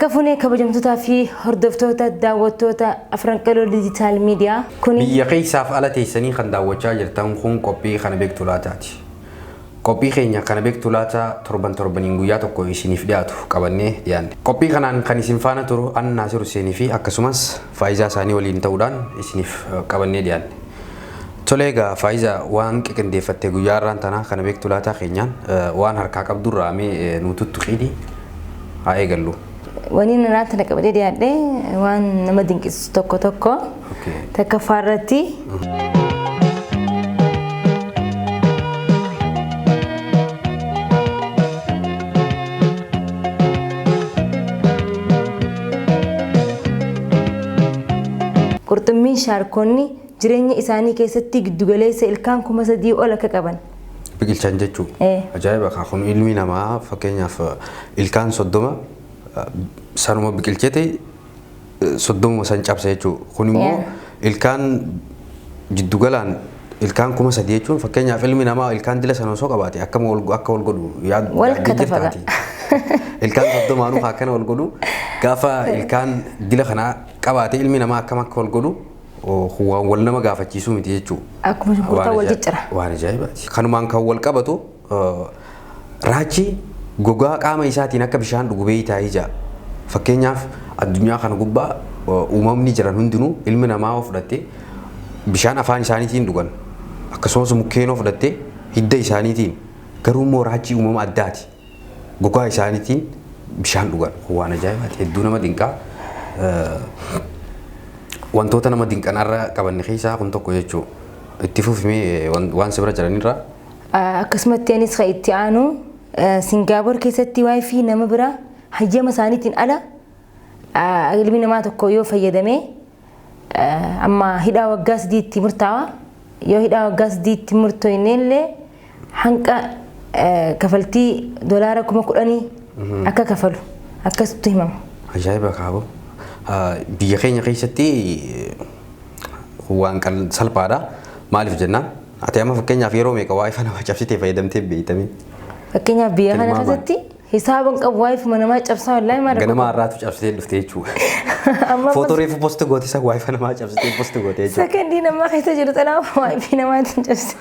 Harka fuunee kabajamtootaa fi hordoftoota daawwattoota Afran Qaloo Digital Media kuni. Biyya keessaaf ala teessanii kan daawwachaa jirtan kun qophii Kana Beektu Laataati. Qophii keenya Kana Beektu Laata torban torbaniin guyyaa tokko isiniif dhiyaatu qabannee dhiyaanne. Qophii kanaan kan isin faana turu an Naasir Husseenii fi akkasumas Faayizaa isaanii waliin ta'uudhaan isiniif qabannee dhiyaanne. Tole egaa Faayiza waan qiqindeeffatte guyyaa har'aan tanaa Kana Beektu Laataa keenyaan waan harkaa qabdurraa mee nuu tuttuqiini haa eegallu. Waniin har'aan tana qabadhee dhiyaadhe waan nama dinqisiisu tokko tokko. Takkaffaa irratti qurxummiin shaarkoonni jireenya isaanii keessatti giddugaleessa ilkaan 3000 ol akka qaban. Biqilchan jechuu. Ee. Ajaa'iba kaa kun ilmi namaa fakkeenyaaf ilkaan 30 sanuma biqilchete 30 san cabsa jechuu. Kun immoo ilkaan jiddugalaan ilkaan 3000 jechuun fakkeenyaaf ilmi namaa ilkaan dila sana osoo qabaate akkam wal akka wal godhu Wal yaaddee katafa jirtaati. Ilkaan 30nuu akkana wal godhu gaafa ilkaan dila kanaa qabaate ilmi namaa akkam akka wal godhu waan wal nama gaafachiisuu miti jechuudha. Akkuma shunkurtaa wal ciccira. Waan ajaa'ibaati. Kanumaan kan wal qabatu raachi gogaa qaama isaatiin akka bishaan dhugu beeytaa ija. Fakkeenyaaf addunyaa kana gubbaa uumamni jiran hundinuu ilmi namaa yoo fudhatte bishaan afaan isaaniitiin dhugan. Akkasumas mukkeen yoo fudhatte hidda isaaniitiin. Garuu immoo raachi uumama addaati. Gogaa isaaniitiin bishaan dhugan. Kun waan ajaa'ibaati. Hedduu nama dinqaa. Wantoota nama dinqan har'a qabanne keessaa kun tokko jechuudha. Itti fufimee waan si bira jiranirraa. Akkasumatti anis kan itti aanu Singaapoor keessatti waayifii nama bira hayyama isaaniitiin ala ilmi namaa tokko yoo fayyadame amma hidhaa waggaa sadiitti murtaawa. Yoo hidhaa waggaa sadiitti murtooyne illee hanqa kafaltii dolaara 10,000 akka kafalu akkasitti himama. Ajaa'iba kaabo. Biyya keenya keessatti waan salphaadha. Maaliif jennaan? Ati amma fakkeenyaaf yeroo meeqa waayifa namaa cabsitee fayyadamtee beektamee? Fakkeenyaaf biyya kana Tilmaamaan. keessatti hisaaba hin qabu waayifuma namaa cabsaa wallaahi maal rakkoo Ganama qaba? har'aatu cabsitee dhufte jechuudha. Amma Footoo reefu post goote isa waayifa namaa cabsitee post goote jechuudha. Sakandii namaa keessa jiru xanaaf waayifii namaatiin cabse.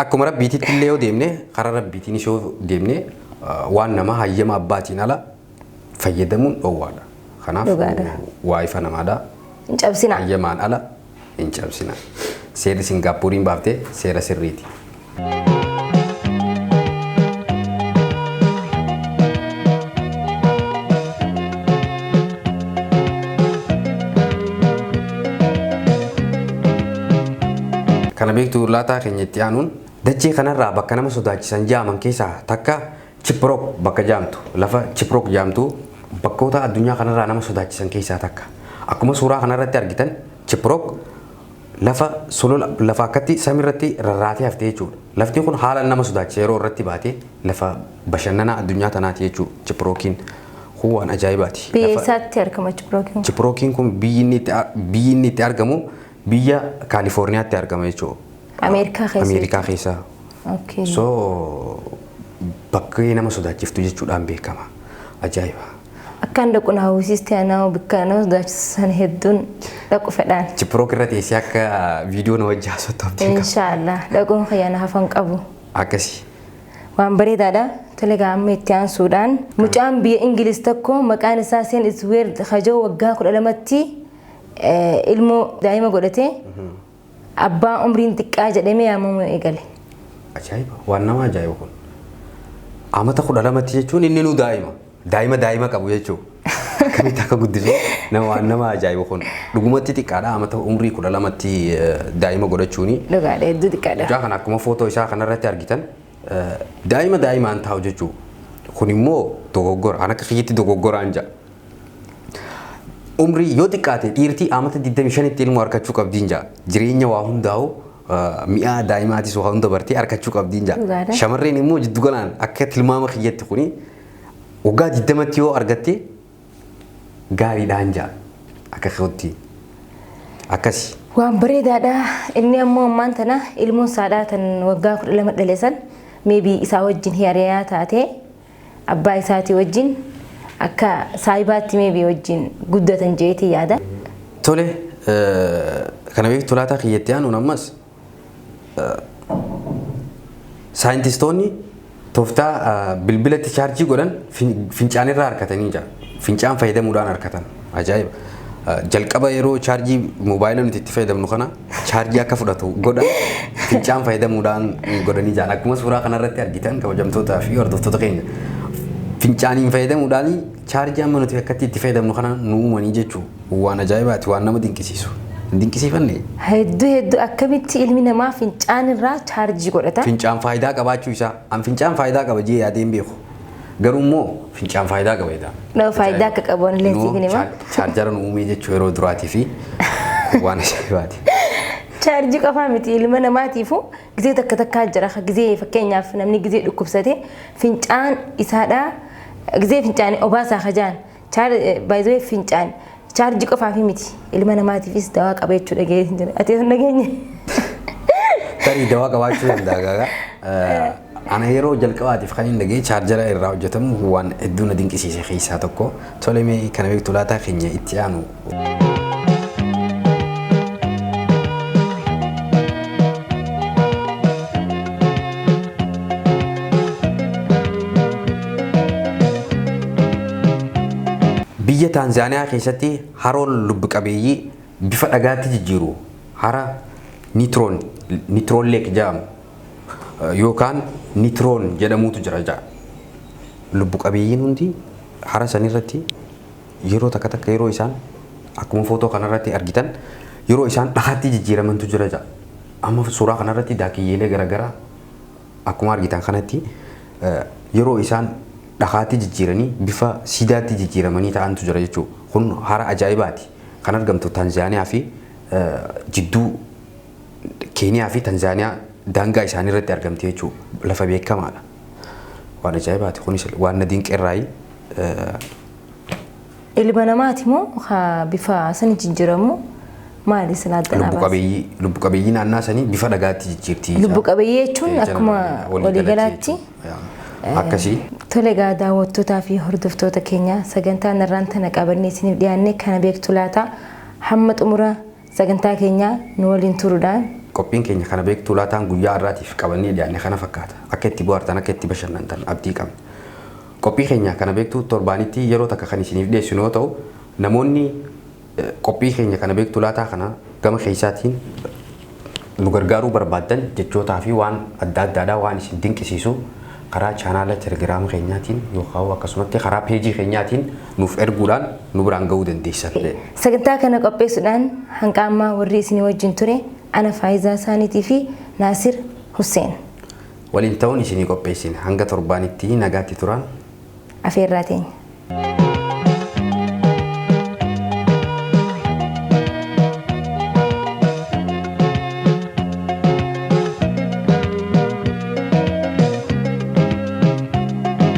Akkuma rabbiititti illee yoo deemne karaa rabbiitiinis yoo deemne waan namaa hayyama abbaatiin ala fayyadamuun dhoowwaadha. Kanaaf Dhugaadha. waayifa namaadha. Hin cabsinaa. Hayyamaan ala hin cabsina. Seerri Singaappooriin baafte seera sirriiti. Kana beektu laataa keenya itti aanuun dachee kanarraa bakka nama sodaachisan jaaman keessaa takka Chiprook bakka jaamtu lafa Chiprook jaamtu bakkoota addunyaa kanarraa nama sodaachisan keessaa takka. Akkuma suuraa kanarratti argitan Chiprook lafa solola lafa akkatti samiirratti rarraatee haftee jechuudha. Lafti kun haala nama sodaachisa yeroo irratti baate lafa bashannanaa addunyaa tanaati jechuudha Chiprookiin. Kun waan ajaa'ibaati. Biyya Lafa eessaatti argama Chiprookiin kun? Chiprookiin kun biyyi inni itti argamu biyya Kaalifoorniyaatti argama jechuudha. Ameerikaa keessa Ameerikaa keessa. Okay. So bakkee nama sodaachiftu jechuudhaan beekama. Ajaa'iba. Akkaan dhaqu na hawwisiiste anaa bakka nama sodaachisan hedduun dhaqu fedhaan. Chiprook irra teessee akka viidiyoo na wajji haasoftu abdiin qaba. Inshaallah dhaquun kiyya na hafan qabu. Akkasi. Waan bareedaadha. Tole egaa amma itti aansuudhaan mucaan biyya Ingiliz tokko maqaan isaa Seen Isweer Kajoo waggaa 12tti ilmoo daa'ima godhatee abbaa umriin xiqqaa jedhamee yaamamuu eegale. Ajaa'iba! Waan nama ajaa'ibu kun. Amata 12tti jechuun inni nu daa'ima. Daa'ima daa'ima qabu jechuudha. Akkamitti akka guddisu nama waan nama ajaa'ibu kun. Dhugumatti xiqqaadha amata umrii 12tti daa'ima godhachuuni. Dhugaadha hedduu xiqqaadha. Mucaa kana akkuma footoo isaa kanarratti argitan daa'ima daa'imaan taa'u jechuudha. Kun immoo dogoggora. An akka kiyyatti dogoggoraan ja'a. Umrii yoo xiqqaate dhiirtii amata 25tti ilmoo argachuu qabdiin ja'a. Jireenya waa hundaa'u mi'aa daa'imaatis waa hunda bartee argachuu qabdiin ja'a. Dhugaadha. Shamarreen immoo jiddugalaan akka tilmaama kiyyatti kuni waggaa 20tti yoo argatte gaariidhaan ja'a. Akka kootti. Akkasi. Waan bareedaadha. Inni ammoo ammaan tana ilmoon saadhaa tan waggaa 12 dhale san maybe isaa wajjin hiriyaa taatee abbaa isaatii wajjin Akka saayibaatti maybe wajjin guddatan jeetii yaada. Tole, kana beektu laataa kiyyatti aanuun ammas saayintistoonni tooftaa bilbilatti chaarjii godhan fincaanirraa harkatanii jira. Fincaan fayyadamuudhaan harkatan. Ajaa'iba! Jalqaba yeroo chaarjii moobaayila nuti itti fayyadamnu kana chaarjii akka fudhatu godhan fincaan fayyadamuudhaan godhanii jiran. Akkuma suuraa kanarratti argitan, kabajamtootaa fi hordoftoota keenya, fincaaniin fayyadamuudhaan chaarjii amma nuti akkatti itti fayyadamnu kana nu uumanii jechuudha. Waan ajaa'ibaati, waan nama dinqisiisu. Hin dinqisiifanne? Hedduu hedduu, akkamitti ilmi namaa fincaan irraa chaarjii godhata? Fincaan faayidaa qabaachuu isaa, an fincaan faayidaa qaba jee yaadeen beeku. Garuu immoo fincaan faayidaa qaba jedha. No, faayidaa akka qabu ani illee siif hima. Chaarjara nu uumee jechuu yeroo duraatii fi waan ajaa'ibaati. Chaarjii qofaa miti, ilma namaatiifu gizee takka takkaa jira. Gizee fakkeenyaaf namni gizee dhukkubsate fincaan isaadhaa gizee fincaan obaasaa kajaan baay'ee fincaan chaarjii qofaa fi miti, ilma namaatiifis dawaa qaba jechuudha dhageenye. Ati hin dhageenye? Tarii dawaa qabaachuu danda'a gagaa. Ana yeroo jalqabaatiif kan hin dhagee chaarjara irraa hojjetamu waan hedduu na dinqisiise keessaa tokko. Tole, mee kana beektu laataa keenya itti aanu. Biyya Taanzaaniyaa keessatti haroon lubbu qabeeyyii bifa dhagaatti jijjiiru hara Nitroon Lake jedhamu yookaan Nitroon jedhamutu jira jedha. Lubbu qabeeyyiin hundi hara sanirratti yeroo takka takka yeroo isaan akkuma footoo kanarratti argitan yeroo isaan dhagaatti jijjiiramantu jira jedha. Amma suuraa kanarratti daakiyyeelee garaagaraa akkuma argitan kanatti yeroo isaan dhagaatti jijjiiranii bifa siidaatti jijjiiramanii ta'antu jira jechuudha. Kun hara ajaa'ibaati. Kan argamtu Taanzaaniyaa fi jidduu Keeniyaa fi Taanzaaniyaa daangaa isaanii irratti argamti jechuudha. Lafa beekamaadha. Waan ajaa'ibaati. Kunis waan na dinqeerraayi. Ilma namaati moo bifa sani jijjiiramu maali silaa adda Lubbu qabeeyyii, lubbu qabeeyyii naannaa sanii bifa dhagaatti jijjiirti. Lubbu qabeeyyii jechuun akkuma waliigalaatti. Akkasii. Tole egaa, daawwattootaa fi hordoftoota keenya, sagantaan irraan tana qabannee isiniif dhiyaanne kana beektu laata. Hamma xumura sagantaa keenyaa nu waliin turuudhaan Qophiin keenya kana beektu laataan guyyaa har'aatiif qabannee dhiyaanne kana fakkaata. Akka itti bohaartan, akka itti bashannantan abdii qabna. Qophii keenya kana beektu torbaanitti yeroo takka kan isiniif dhiyeessinu yoo ta'u, namoonni qophii keenya kana beektu laataa kana gama keessaatiin nu gargaaruu barbaaddan jechootaa fi waan adda addaadhaa waan isin dinqisiisu karaa chaanaala telegiraama keenyaatiin yookaan akkasumatti karaa peejii keenyaatiin nuuf erguudhaan nu biraan ga'uu dandeessan. Sagantaa kana qopheessuudhaan hanga ammaa warri isinii wajjin ture ana Faayizaa Saaniitii fi Naasir Husseen. Waliin ta'uun isinii qopheessine. Hanga torbaanitti nagaatti turan. Afeerraa teenya.